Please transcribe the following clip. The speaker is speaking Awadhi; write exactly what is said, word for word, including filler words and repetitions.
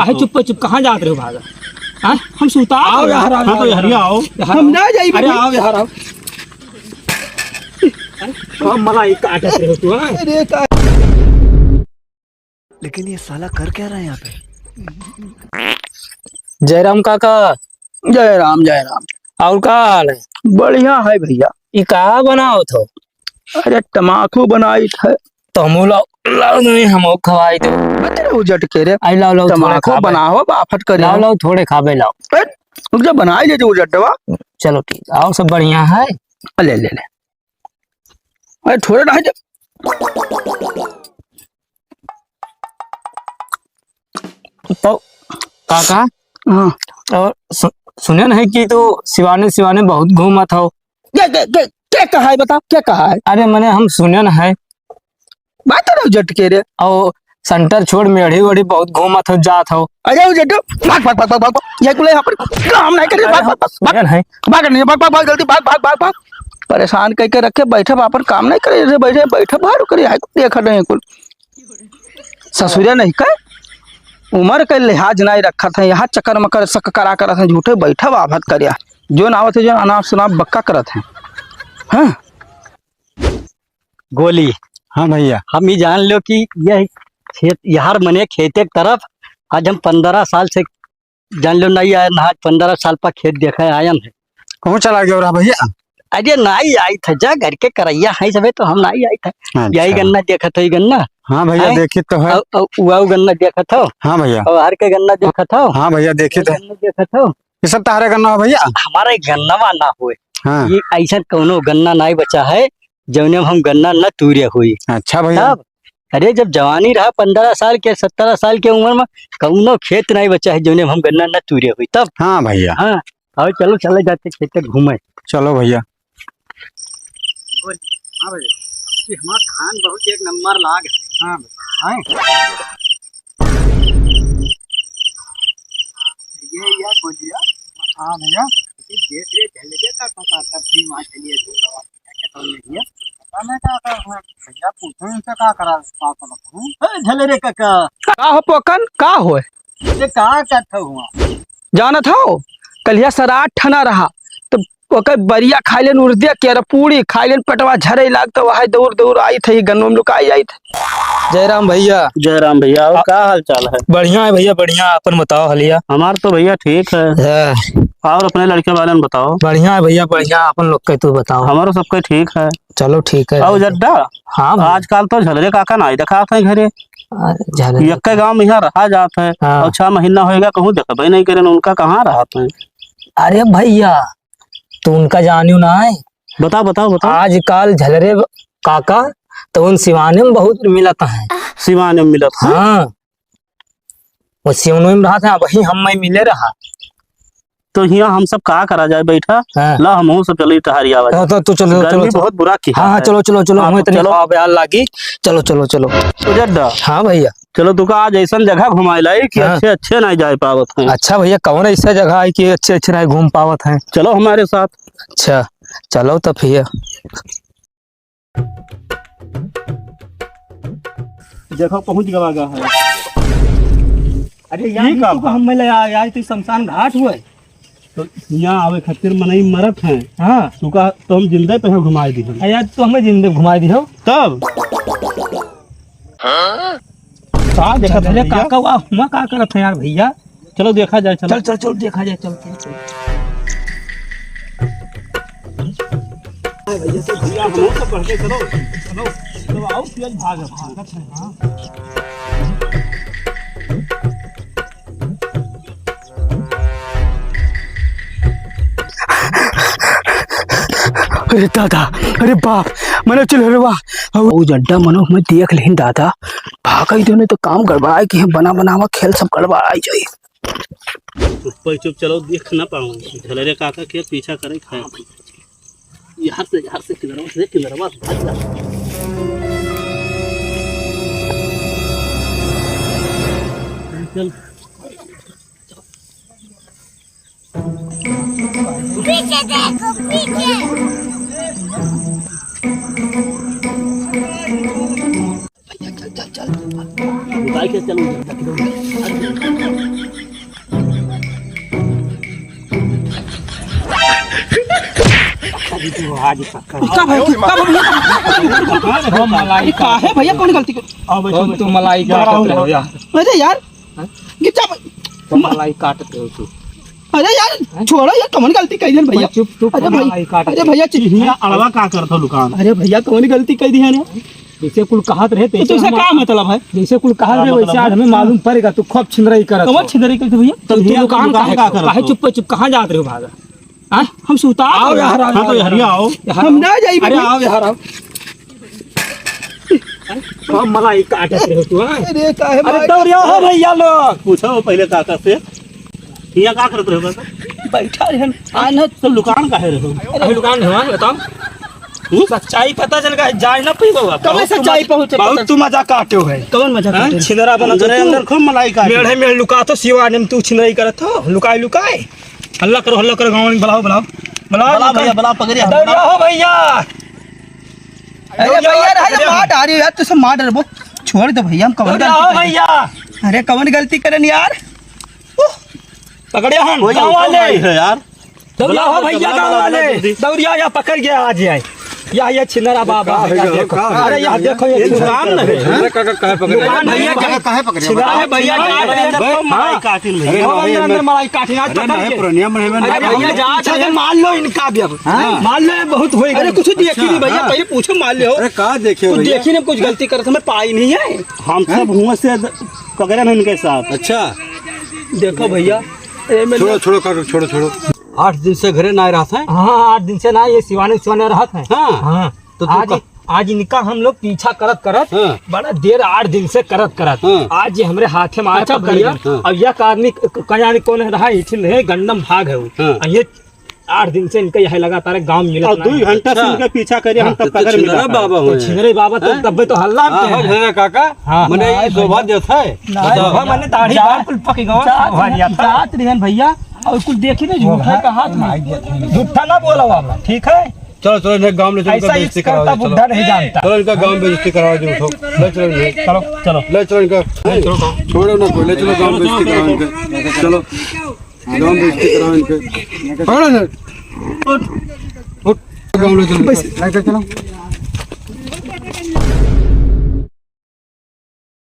है, चुप्पे चुप कहाँ जात रहे हो भागा? हाँ? हम सुता आओ यार, आओ, हाँ, तो आओ, यार, आओ। आओ। हम ना जाई अरे, बाबू। आओ यार, आओ। हम मलाई काटत रहे हो तू, हाँ? अरे, का लेकिन ये साला कर क्या रहा है यहाँ पे? जयराम काका। जय राम, जय राम। और का हाल है? बढ़िया है भैया। ई का बनावत हो? अरे, तमाकू बनाइत है। तो हमहू लाओ, लाओ नहीं, हमहू खवाई दो। अरे, उजट के रे। आई लाओ, लाओ, थोड़े तमाकू खाबे। बनाओ, बाफट करे लाओ, हो। लाओ, थोड़े खाबे, लाओ। ए, रुक जा, बनाई ले जो उजट देवा। चलो ठीक, आओ, सब बढ़िया है। ले, ले, ले। अरे, थोड़े रह जा। तो काका, हाँ। और सु-, सुने नहीं कि तू सिवाने, सिवाने बहुत घूमत हो। के, के, के, के कहा है, बता, के कहा है? अरे, मने हम सुने न है। बात रहो जट के रे। और सेंटर छोड़, मेढ़ी वेढ़ी बहुत घूमत हो, जात हो। अरे, वो जट, भाग, भाग, भाग, भाग, भाग, भाग। ये कुल यहाँ पर काम नहीं करे, अरे, भाग, हम भाग, भाग, सुने भाग। नहीं। भाग, नहीं, भाग, भाग, भाग, जल्दी भाग, भाग, भाग, भाग। परेशान करके रखे, बैठब, अपन काम नहीं करे, जैसे बैठे, बैठब, भाड़ू करे, आए, देखा नहीं कुल। ससुरे नहीं कहे, उमर के लिहाज नहीं रखत है, यहाँ चक्कर मकर सक करा करत है, झूठे बैठब, आफत करिया। जो ना आवत है, जो अनाप शनाप बक्का करत है। हाँ। गोली। हाँ भैया। हम ई जान लो कि यह खेत, यार मने खेते के तरफ आज हम पन्द्रह साल से जान लो नहीं आया ना, आज पन्द्रह साल पर खेत देखे आयन है। कहूँ चला गया रहा भैया? अरे नहीं आई था, जा घर के करैया है सबे तो हम नहीं आई था। अच्छा। यही गन्ना देखत हो, ई गन्ना। हाँ भैया, हैं? देखी तो है। अउ, अउ, उआऊ गन्ना देखत हो। हाँ भैया। और हर के गन्ना देखत हो। हाँ भैया, देखी तो है। गन्ना देखत हो। ये सब तहरे गन्ना हो भैया? हमारा एक गन्नवा ना होए। हाँ। ये ऐसा कौनो गन्ना नहीं बचा है, जौने में हम गन्ना न तूरे हुई। अच्छा भैया। तब, अरे, जब जवानी रहा पन्द्रह साल के, सत्रह साल के उम्र में, कौनो खेत नहीं बचा है, जौने में हम गन्ना न तूरे हुई। तब? हाँ भैया। हाँ, और चलो, चले जाते खेत घूमे। चलो भैया। बोल। हाँ भैया, ये हमार धान बहुत एक नंबर लाग है। हाँ भैया। हाँ। ये यार बोलिया। हाँ भैया। ये देख रे, झलके का पता तब भी वहाँ चलिए, दूर रहा। पता नहीं क्या कर रहे हैं भैया, पूछो इनसे का करा, का करा हूँ। ए, झलरे काका। का हो पोकन, का होय? ये का करत हुआ? जानत हो, कलिया सराठ ठना रहा, तो ओकर बरिया खाई लेन उर्दिया के, अरे पूड़ी खाई लेन, पेटवा झरे लाग, तो वहाँ दौड़ दौड़ आई थी, गन्नों में लुकाई जाई थी। जयराम भैया। जयराम भैया, और आ, का हाल चाल है? बढ़िया है भैया, बढ़िया, अपन बताओ हलिया। हमार तो भैया ठीक है। हाँ। और अपने लड़के वाले ने बताओ। बढ़िया है भैया, बढ़िया, अपन लोग के तू बताओ। हमारो सबके ठीक है। चलो ठीक है और भैया। जड्डा, हाँ भैया। आजकल तो झलरे काका नाई देखात है घरे। अरे झलरे यक्के काका। गाँव में यहाँ रहा जात है हाँ। और छह महीना होएगा कहूँ देखबे नहीं करें, उनका कहाँ रहत है? अरे भैया, तू उनका जानियो ना है। बताओ, बताओ, बताओ। आजकल झलरे काका तो उन सिवाने में बहुत मिलत है। सिवाने में मिलत है? हाँ। वो सिवनोई में रहत है, वही हम मैं मिले रहा। तो हियाँ हम सब का करा जाए बैठा? हाँ। ला हमहू सब चली टहरिया आवा तो, जाए। तो, तो चलो, चलो, गर्मी चलो। बहुत बुरा की हाँ, हाँ, है। चलो, चलो, चलो, हाँ, हमें तो तनी चलो। हवा बयार लागी। चलो, चलो, चलो। तो जड्डा। हाँ भैया। चलो, तुका आज ऐसन जगह घुमाए लाई कि हाँ। अच्छे, अच्छे नहीं जाए पावत हैं। अच्छा भैया, कौन ऐसा जगह है कि अच्छे, अच्छे नहीं घूम पावत हैं? चलो हमारे साथ। अच्छा, चलो तो फिर। देखो, पहुँच गवा गा है। अरे यार, ये ये का तो बा? हम मिले यार, यार, तो शमशान घाट हुआ है। तो यहाँ आवे खातिर मनई मरत हैं। हाँ। तू का, तो हम जिंदे पे घुमाए दी हम। अरे यार, तू हमें जिंदे घुमाए दी हो। तब? का देखत झलरे भैया? काका, वाह, हुआ का करत है यार भैया? चलो देखा जाए, चलो। चल, चल, चल, देखा जाए, चल, चल, चल। हाँ भैया, चल भैया, हम लोग तो बढ़ के चलो, चलो, चलो, आओ, तेज भाग, भागत है, हाँ। अरे दादा, अरे बाप, मनो चल रे वाह। ओ जड्डा मनो, मैं देख लेन दादा, भाग ही दो, नहीं तो काम गड़बड़ाए कि हम बना बनावा खेल सब गड़बड़ाए जाए। चुप चुप चलो, देख ना पाऊँ। झलरे काका के पीछा करे खाए। यहाँ से, यहाँ से, किधरवा से, किधरवा से, भाग जा। चल। पीछे देखो, पीछे। भैया, चल, चल, चल। बाइक से चलो, चलो, चलो। आज पक्का। का भाई, का भाई? हम मलाई ये का है भैया, कौन गलती कर? अब तुम, तुम मलाई काटत रहो यार। अरे यार, गिर जा भाई। तुम मलाई काटत रहो तू। अरे यार, छोड़ो यार, कौन गलती कर दिया भैया? चुप, चुप, अरे भाई, मलाई काटत अरे रहो। भैया, चुप। हियाँ अड़वा का करत हो लुकान? अरे भैया, कौन गलती कर दिया ना? जैसे कुल कहत रहे, तो तैसे तुमसे हम का मतलब है? जैसे कुल कहत का रहे, मतलब वैसे है? आज हमें मालूम पड़ेगा, तू खूब छिनरई करत कौन हो। छिनरई करत हो भैया? तो तब तू भैया लुकान दुकान काहे का हो? करत काहे हो? चुप्पे चुप कहाँ जात रहे हो भागा? हाँ? हम सुतार आओ हो। यार, आओ, हाँ, तो आओ। हरिया आओ। हम ना जाई अरे भाई। आओ यार, आओ। हम मलाई काटत रहे हो तू, हाँ? अरे काहे अरे मार दौड़िया हो भैया लोग। पूछो पहले काका से। हियाँ का करत रहे हो काका? बैठा रहे हम। आ ना तो लुकान काहे रहे हो? अरे लुकान है, बताओ। हम्म? सच्चाई पता चल गया, जाए ना पी बाबा। कब बहुत सच्चाई तुम, पहुँचे बहुत पता? तू मजाक काटे हो भाई। कौन मजाक हाँ? काटे? छिनरा बना अरे तू अंदर खूब मलाई काटे। मेढ़े में लुका तो सिवा ने तू छिनराई करत हो, लुकाए लुकाए। हल्ला करो, हल्ला करो, गाँव में बुलाओ, बुलाओ। बुलाओ, बुलाओ लुकाए। भैया, बुलाओ, पकड़िए, दौड़िया बुलाओ। हो भैया। अरे दौड़िया भैया, हो, रहा पकड़िए। मार डारी हो यार, तू सब मार डरबो। छोड़ दो भैया, हम कवन दौड़िया हो गलती करें? भैया। अरे कवन गलती करें यार? पकड़े हन, वही गाँव वाले। है यार। दौड़िया हो भैया, गाँव वाले। दौड़िया या पकड़ गया आज ये। या, या छिनरा बाबा का है, है, या का देखो। का है, अरे, या का है? देखो, ये ये दुकान न है। अरे, काका, काहे पकड़े? दुकान भैया, काहे, काहे पकड़े? छिनरा है भैया, छिनरा का है, है? अंदर भाई, तो मलाई हाँ। काटिन भैया। अरे, हो, भाई, अंदर, अंदर। अंदर मलाई काटिन, आज अरे, पकड़ नहीं, के। पुरनिया में है, अरे, भैया, जा, जा, मान लो इनका भी अब। हाँ। मान लो, ये बहुत होएगा। अरे, कुछ देखी नहीं भैया, अच्छा, हाँ। पहले पूछो, मान लो। अरे, का देखे कुछ भैया? देखी नहीं, कुछ गलती करत, हमें पाई नहीं है। हम सब हुआ से द-, पकड़े ना इनके साथ। अच्छा। देखो भैया, ए, मैं छोड़ो, छोड़ो, काटो, छोड़ो, छोड़ो। आठ दिन से घरे ना रहत हैं? हाँ, आठ दिन से ना, ये सिवाने, सिवाने रहत हैं। हाँ। हाँ। तो तू आज, का- आज इनका हम लोग पीछा करत, करत हाँ। बड़ा देर, आठ दिन से करत, करत हाँ। आज ये हमरे हाथे में आए अच्छा पकड़ भैया। गए। हाँ। अब यह आदमी क-, क-, कहीं आदमी कौन रहा, इठिन रहे, गंडम भाग है वो। हाँ। और ये आठ दिन से इनका यह लगातार गाँव मिलत और ना दुई है। घंटा से अच्छा। इनका पीछा करिए, हम हाँ। तब तो पकड़ छिनरा मिला। बाबा तो हुए। छिनरे बाबा तो हाँ। तब भी तो हल्ला हाँ, के हो हैं। छिनरा काका। हाँ। मने हाँ, ये शोभा देत है। ना, बताओ। हाँ, मने दाढ़ी जात, बाल कुल पक गवा, जात, शोभा जात। जात रहन भैया, और कुल देखी ना, झूठा का हाथ में। झूठा ना बोला बाबा, ठीक है? चलो, चलो, इन्हें गाँव में चलो, इनका ऐसा बेइज्जती कराओ, चलो। बुढ़ा नहीं जानता। चलो, इनका गाँव में बेइज्जती कराओ, जो उठो। ले चलो इन्हें। चलो, चलो। ले चलो इनका। छोड़ो ना कोई, ले चलो, गाँव में बेइज्जती कराओ इनका। चलो। गाँव में बेइज्जती कराओ इनके। पकड़ो ना। उठ। उठ। गाँव में चलो। बस। लेकर चलो।